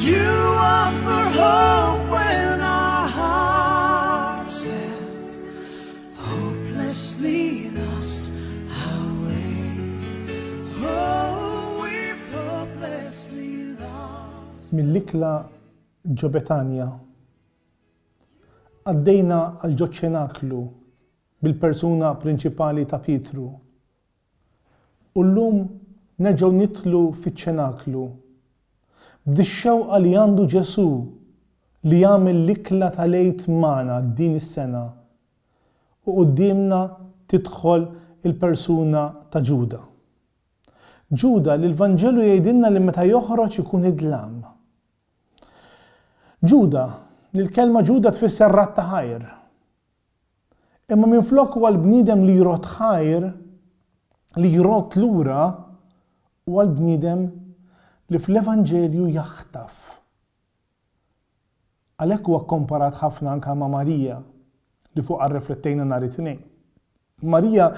You offer hope when our hearts have hopelessly lost our way. Oh, we've hopelessly lost. Mill-ikla ġo Betanja għaddejna għal ġo ċenaklu bil-persuna prinċipali ta' Pietru. U llum nerġgħu nidħlu fiċ-ċenaklu b'dix-xewqa li għandu Ġesù li jagħmel l-ikla tal-Għid magħna din is-sena u quddiemna tidħol il-persuna ta' Ġuda. Ġuda li l-Vanġelu jgħidilna li meta joħroġ ikun id-dlam. Ġuda, li l-kelma Ġuda tfisser radd ta' ħajr. Imma minflok huwa l-bniedem li jrodd ħajr, li jrodd lura, huwa l-bniedem li fl-Evanġelju jaħtaf. Għalhekk huwa kkomparat ħafna anke ma' Marija, li fuqha rriflettejna nhar it-Tnejn. Marija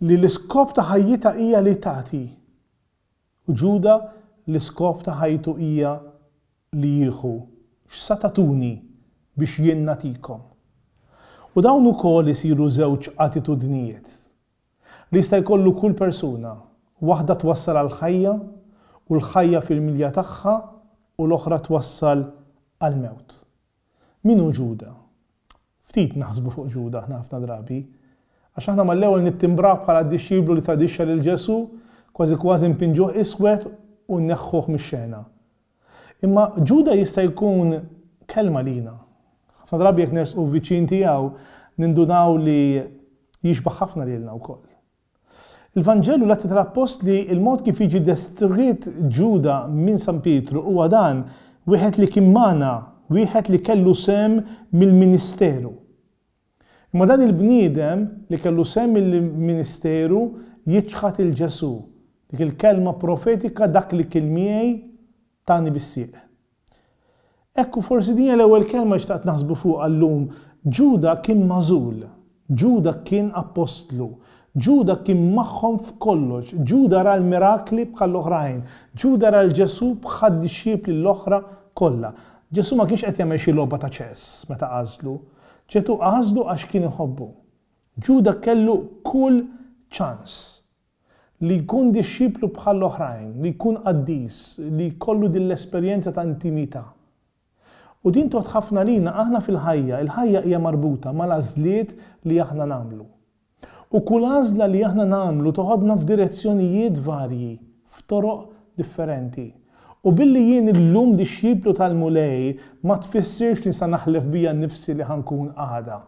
li l-iskop ta' ħajjitha hija li tagħti. U Ġuda l-iskop ta' ħajtu hija li jieħu, x'sa tagħtuni biex jien nagħtikom? U dawn ukoll isiru żewġ attitudnijiet li jista' jkollu kull persuna, waħda twassal għall-ħajja u l-ħajja fil-milja tagħha u l-oħra twassal għall-mewt. Min hu Ġuda? Ftit naħsbu fuq Ġuda aħna ħafna drabi. Għax aħna mal-ewwel nittimbraw bħala d-dixxiplu li tradixxa lil Ġesù, kważi kważi npinġuh iswed u nneħħuh mix-xena. Imma Ġuda jista' jkun kelma lina. Ħafna drabi jekk nersqu viċin tiegħu nindunaw li jixbah ħafna lilna wkoll. Il-Vanġelu l-Atti tal-Appostli, il-mod kif jiġi deskritt Ġuda minn San Pietru huwa dan, wieħed li kien magħna, wieħed li kellu sehem mill-ministeru. Imma dan il-bniedem li kellu sehem mill-ministeru jiċħad 'il Ġesù, dik il-kelma profetika dak li kien miegħi tani bis-sieq. Hekk u forsi din hija l-ewwel kelma li xtaqt naħsbu fuqha llum, Ġuda kien magħżul. Ġuda kien appostlu. Ġuda kien magħhom f'kollox. Ġuda ra l-mirakli bħall-oħrajn. Ġuda ra 'l Ġesù bħad-dixxipli l-oħra kollha. Ġesù ma kienx qed jagħmel xi logħba ta' ċess meta għażlu. Ġesù għażlu għax kien iħobbu. Ġuda kellu kull ċans. Li jkun dixxiplu bħall-oħrajn, li jkun qaddis, li jkollu din l-esperjenza ta' intimità. U din tgħodd ħafna lina aħna fil-ħajja, il-ħajja hija marbuta mal-għażliet li aħna nagħmlu. U kull għażla li aħna nagħmlu toħodna f'direzzjonijiet varji, f'toroq differenti. U billi jien illum dixxiplu tal-Mulej ma tfissirx li sa naħlef bija nnifsi li ħa nkun għada.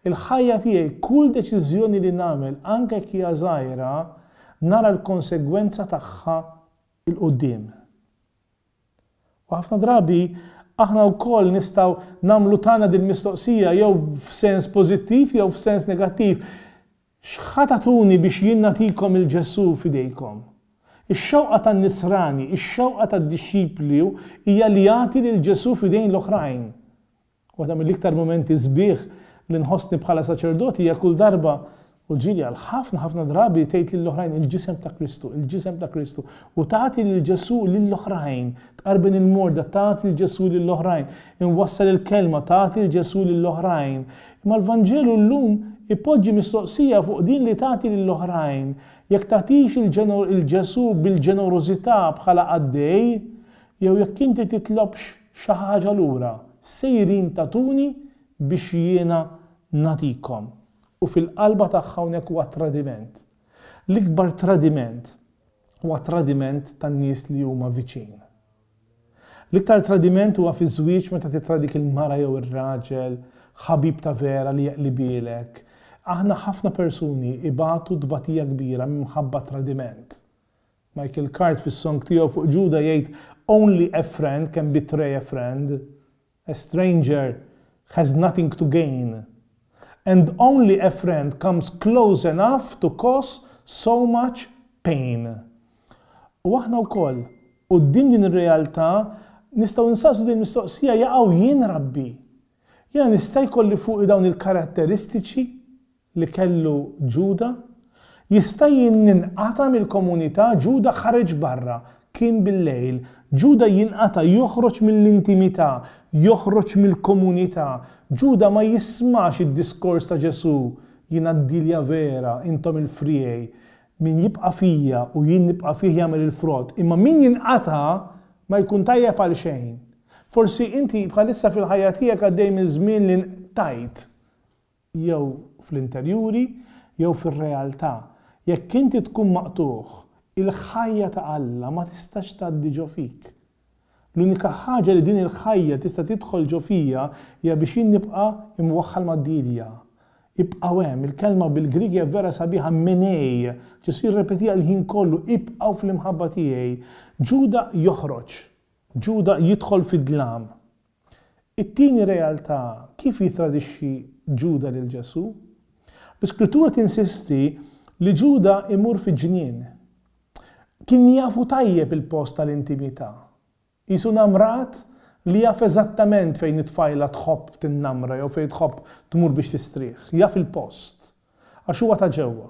Il-ħajja tiegħi, kull deċiżjoni li nagħmel, anke jekk hija żgħira, nara l-konsegwenza tagħha 'l quddiem. U ħafna drabi aħna wkoll nistgħu nagħmlu tagħna dil-mistoqsija jew f'sens pożittiv jew f'sens negattiv. X'ħa tagħtuni biex jien nagħtikom 'il Ġesù f'idejkom? Ix-xewqa tan-nisrani, ix-xewqa tad-dixxiplu hija li jagħti lil Ġesù f'idejn l-oħrajn. Waħda mill-iktar mumenti sbieħ li nħossni bħala saċerdot hija kull darba, u ġieli għal ħafna ħafna drabi, tgħid lill-oħrajn il-ġisem ta' Kristu, il-ġisem ta' Kristu, u tagħti lil Ġesù lill-oħrajn, tqarben il-morda, tagħti lil Ġesù lill-oħrajn, inwassal il-kelma, tagħti lil Ġesù lill-oħrajn. Imma l-Vanġelu llum ipoġġi mistoqsija fuq din li tagħti lill-oħrajn. Jekk tagħtix il Ġesù bil-ġenerożità bħala qaddej, jew jekk inti titlobx xi ħaġa lura, sejrin tagħtuni biex jiena nagħtikom. U fil-qalba tagħha hawnhekk huwa tradiment. L-ikbar tradiment huwa tradiment tan-nies li huma viċin. L-iktar tradiment huwa fiż-żwieġ meta tittradik il-mara jew ir-raġel, ħabib ta' vera li jeqlibielek. Aħna ħafna persuni ibatu tbatija kbira minħabba tradiment. Michael Card fis-song tiegħu fuq Ġuda jgħid Only a friend can betray a friend, a stranger has nothing to gain and only a friend comes close enough to cause so much pain. U aħna wkoll, quddiem din ir-realtà, nistgħu nsaqsu din il-mistoqsija, jaqaw jien Rabbi? Jiena nista' jkolli fuqi dawn il-karatteristiċi? li kellu Ġuda? Jista' jien ninqata' mill-komunità? Ġuda ħareġ barra. Kien bil-lejl. Ġuda jinqata' joħroġ mill-intimità, joħroġ mill-komunità. Ġuda ma jismax id-diskors ta' Ġesù, Jiena d-dielja vera, intom il-friegħi. Min jibqa' fija u jien nibqa' fih jagħmel il-frott, imma min jinqata' ma jkun tajjeb għal xejn. Forsi inti bħalissa fil-ħajja tiegħek għaddej minn żmien li nqtajt. jew fl-interjuri jew fir-realtà, jekk inti tkun maqtugħ, il-ħajja ta' Alla ma tistax tgħaddi ġo fik. L-unika ħaġa li din il-ħajja tista' tidħol ġo fija hija biex jien nibqa' imwaħħal mad-dielja. Ibqgħu hemm, il-kelma bil-Grieg hija vera sabiħa menej, Ġesù jirrepetiha l-ħin kollu, ibqgħu fl-imħabba tiegħi. Ġuda joħroġ. Ġuda jidħol fid-dlam. It-tieni realtà, kif jittradixxi Ġuda lil Ġesù? L-Iskrittura tinsisti li Ġuda imur fi ġnien. Kien jafu tajjeb il-post tal-intimità. Qisu namrat li jaf eżattament fejn it-tfajla tħobb tinnamra jew fejn tħobb tmur biex tistrieħ. Jaf il-post. Għax huwa ta' ġewwa.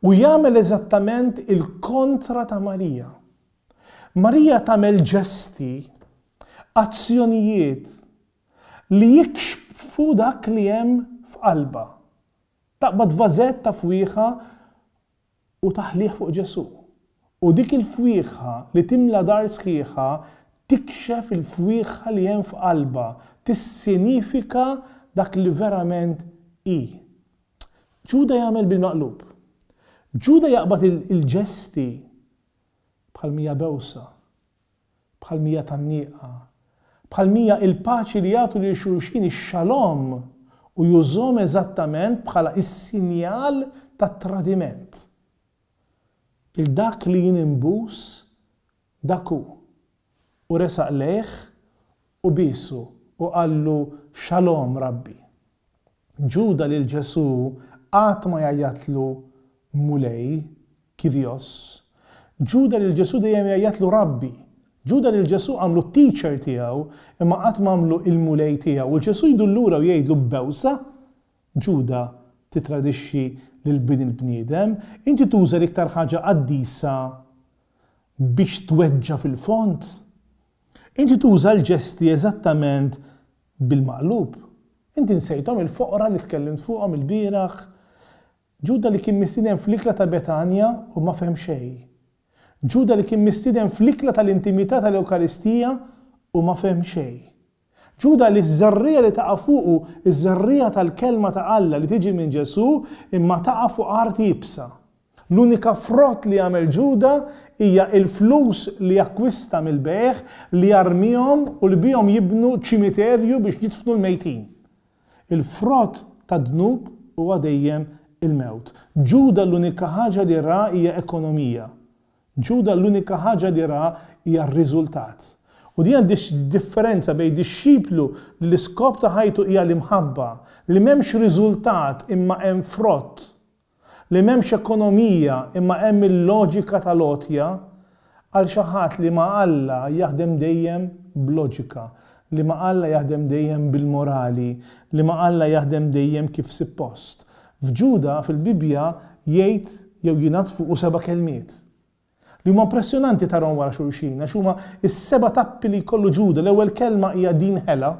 U jagħmel eżattament il-kontra ta' Marija. Marija tagħmel ġesti, azzjonijiet li jikxfu dak li hemm f'qalbha. Taqbad vażett ta' fwieħa u taħlih fuq Ġesù. U dik il-fwieħa li timla dar sħiħa tikxef il-fwieħa li hemm f'qalbha, tissinifika dak li verament hi. Ġuda jagħmel bil-maqlub. Ġuda jaqbad il-ġesti bħal mija bewsa, bħal mija tgħanniqa, bħal mija il-paċi li jagħtu lil xulxin ix-shalom u jużhom eżattament bħala is-sinjal tat-tradiment. Il dak li jien inbus dak hu. U resaq lejh u biesu u qallu, Shalom, Rabbi. Ġuda lil Ġesù qatt ma jgħajjatlu Mulej, Kyrios. Ġuda lil Ġesù dejjem jgħajjatlu Rabbi. Ġuda lil Ġesù għamlu t-teacher tiegħu imma qatt m'għamlu il-Mulej tiegħu. U Ġesù jdur lura u jgħidlu b'bewsa, Ġuda, tittradixxi lil Bin il-bniedem, inti tuża l-iktar ħaġa qaddisa biex tweġġa' fil-fond. Inti tuża l-ġesti eżattament bil-maqlub. Inti nsejthom il-foqra li tkellimt fuqhom ilbieraħ? Ġuda li kien mistieden fl-ikla ta' Betanja u ma fehem xejn. Ġuda li kien mistieden fl-ikla tal-intimità tal-Ewkaristija u ma fehem xejn. Ġuda li ż-żerriegħa li taqa' fuqu, iż-żerriegħa tal-Kelma ta' Alla li tiġi minn Ġesù, imma taqa' fuq art iebsa. L-unika frott li għamel Ġuda hija l-flus li akkwista mill-bejgħ li jarmihom u li bihom jibnu ċimiterju biex jidfnu l-mejtin. Il-frott tad-dnub huwa dejjem il-mewt. Ġuda l-unika ħaġa li ra hija ekonomija. Ġuda l-unika ħaġa li ra hija r-riżultat. U din hija d-differenza bejn dixxiplu li l-iskop ta' ħajtu hija l-imħabba, li m'hemmx riżultat imma hemm frott, li m'hemmx ekonomija imma hemm il-loġika tal-għotja, għal xi ħadd li ma' Alla jaħdem dejjem b'loġika, li ma' Alla jaħdem dejjem bil-morali, li ma' Alla jaħdem dejjem kif sippost. F'Ġuda, fil-Bibbja, jgħid jew jingħad fuqu seba' kelmiet. Li huma impressjonanti tarahom wara xulxin, għax huma s-seba' tappi li jkollu Ġuda. L-ewwel kelma hija din ħela.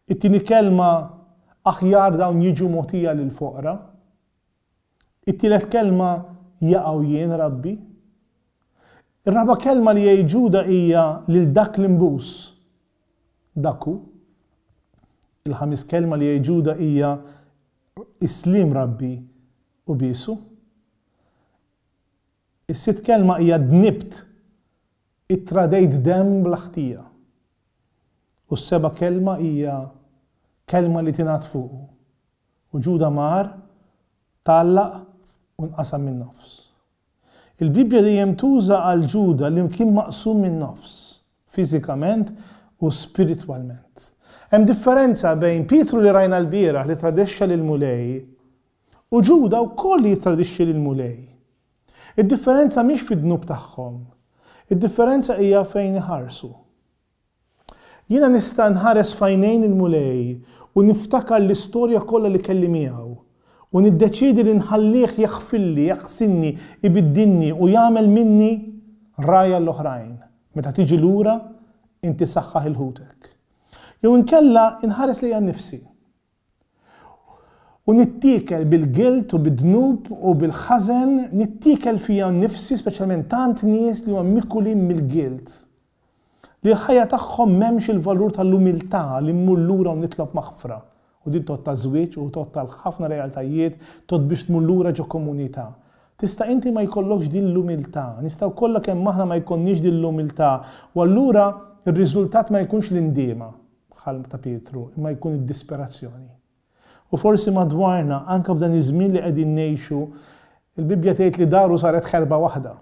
It-tieni kelma aħjar dawn jiġu mogħtija lill-foqra. It-tielet kelma jaqgħu jien, Rabbi. Ir-raba' kelma li jgħid Ġuda hija lil dak l-imbus. Dak hu. Il-ħames kelma li jgħid Ġuda hija is-sliem Rabbi u biesu. Is-sitt kelma hija dnibt, ittradejt demm bla ħtija. U s-seba' kelma hija kelma li tingħad fuqu. U Ġuda mar, tgħallaq u nqasam min-nofs. Il-Bibbja dejjem tuża għal Ġuda li kien maqsum min-nofs, fiżikament u spiritwalment. Hemm differenza bejn Pietru li rajna lbieraħ li ttradexxa lill-Mulej u Ġuda wkoll li jittradixxi lill-Mulej. Id-differenza mhix fid-dnub tagħhom. Id-differenza hija fejn iħarsu. Jiena nista' nħares f'għajnejn il-Mulej u niftakar l-istorja kollha li kelli miegħu, u niddeċiedi li nħallih jaħfirli, jaħsilni, ibiddilni u jagħmel minni Rgħaj għall-oħrajn. Meta tiġi lura, inti saħħaħ 'il ħutek. Jew inkella inħares lejja nnifsi. U nittiekel bil-guilt u bid-dnub u bil-ħażen, nittiekel fija nnifsi, speċjalment tant nies li huma mikulin mill-guilt. Li l-ħajja tagħhom m'hemmx il-valur tal-umiltà li mmur lura u nitlob maħfra. U din tgħodd għaż-żwieġ u tgħodd għal ħafna realtajiet, tgħodd biex tmur lura ġo komunità. Tista' inti ma jkollokx din l-umiltà, nistgħu kollha kemm aħna ma jkollniex din l-umiltà u allura r-riżultat ma jkunx l-indiema bħal ta' Pietru imma jkun id-disperazzjoni. U forsi madwarna, anke f'dan iż-żmien li qegħdin ngħixu, il-Bibbja tgħid li daru saret ħerba waħda.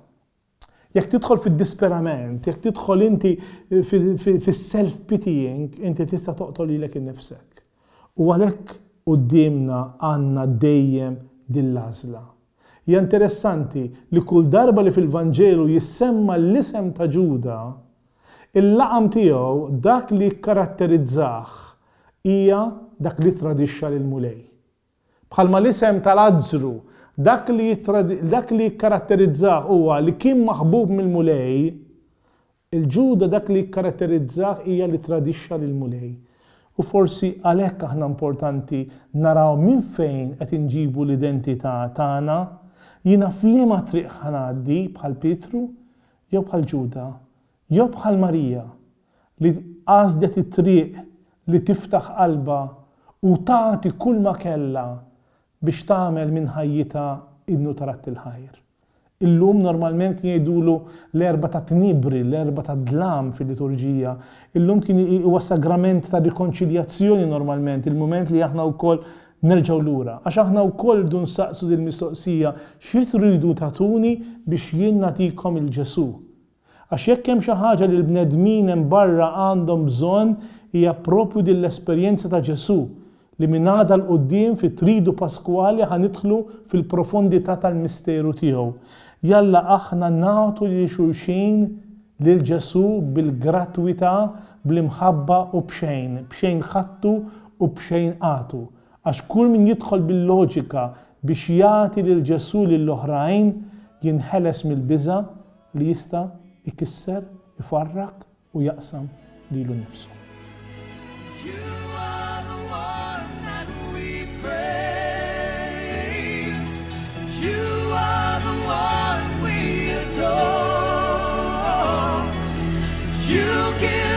Jekk tidħol fid-disperament, jekk tidħol inti fis-self-pitying, inti tista' toqtol lilek innifsek. U għalhekk quddiemna għandna dejjem din l-għażla. Hija interessanti li kull darba li fil-Vanġelu jissemma l-isem ta' Ġuda, il-laqam tiegħu, dak li jikkaratterizzah, hija dak li ttradixxa lill-Mulej. Bħalma l-isem ta' Lazzru, dak li dak li jikkaratterizzah huwa li kien maħbub mill-Mulej, il-Ġuda dak li jikkaratterizzah hija li ttradixxa lill-Mulej. U forsi għalhekk aħna importanti naraw minn fejn qed inġibu l-identità tagħna, jiena f'liema triq ħa ngħaddi, bħal Pietru jew bħal Ġuda, jew bħal Marija li għażlet it-triq li tiftaħ qalbha u tagħti kulma kellha biex tagħmel minn ħajjitha innu ta' radd il-ħajr. Illum normalment kien jgħidulu l-Erbgħa tat-Tniebri, l-Erbgħa tad-Dlam fil-liturġija. Illum kien huwa sagrament ta' rikonċiljazzjoni normalment, il-mument li aħna wkoll nerġgħu lura. Għax aħna wkoll rridu nsaqsu din il-mistoqsija, xi tridu tagħtuni biex jien nagħtikom il-Ġesù? Għax jekk hemm xi ħaġa li l-bnedmin hemm barra għandhom bżonn hija proprju din l-esperjenza ta' Ġesù li minn għada 'l quddiem fit-Tridu Paskwali ħa nidħlu fil-profondità tal-misteru tiegħu. Jalla aħna nagħtu lil xulxin lil Ġesù bil-gratwità, bl-imħabba u b'xejn. B'xejn ħadtu u b'xejn agħtu. Għax kull min jidħol bil-loġika biex jagħti lil Ġesù lill-oħrajn jinħeles mill-biża' li jista' jkisser, ifarrak u jaqsam lilu nnifsu. You give.